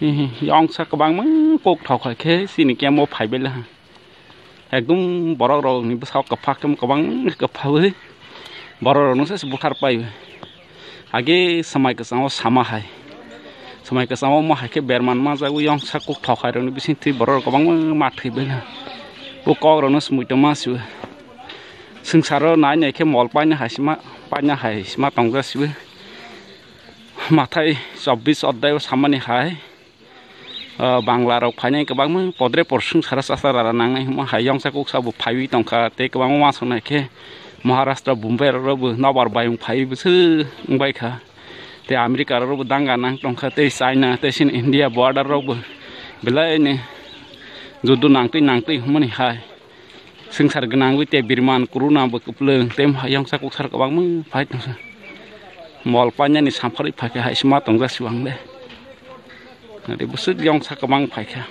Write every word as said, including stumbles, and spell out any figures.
Yongsa kwbangma kok thok hai khe chini camp o phai bai laha. Ekdum borok rok ni bwsao kwphak tei kwbang kwphaui borok rok no se buthar pai. Age swmai kwchang o sama hai. Swmai kwchang o ma hai khe berman ma jagwi yongsa kok thok hai rok ni bising twi borok rok kwbangma ma thwi bai laha. Bo kok rok no se muitu ma siwi. Swngcharo nai nai khe mol paina hai sima, paina hai sima tongja siwi. Mathai chobbish odhai o samani hai, ah, Bangla rok phainai kwbangma podre por swngcharo chasa rara nangnai hwnma hai yongsa kok sabo phaiwi tongkha tei kwbangma uansuknai khe Maharashtra, Bombay rok bo nobar bayung phaiwi bwswk wngbaikha tei America rok bo danga nang tongkha tei China tei chini India border rok bo belaini judu nangtwi nangtwi hwnmani hai. Swngchar gwnangwi tei birman, corona bo kwplwng tei yongsa kok sar kwbangma phai tongsa. Mol painani samphari phaikha hai sima tongja siwang le. Ri bwswk yongsa kwbang phaikha.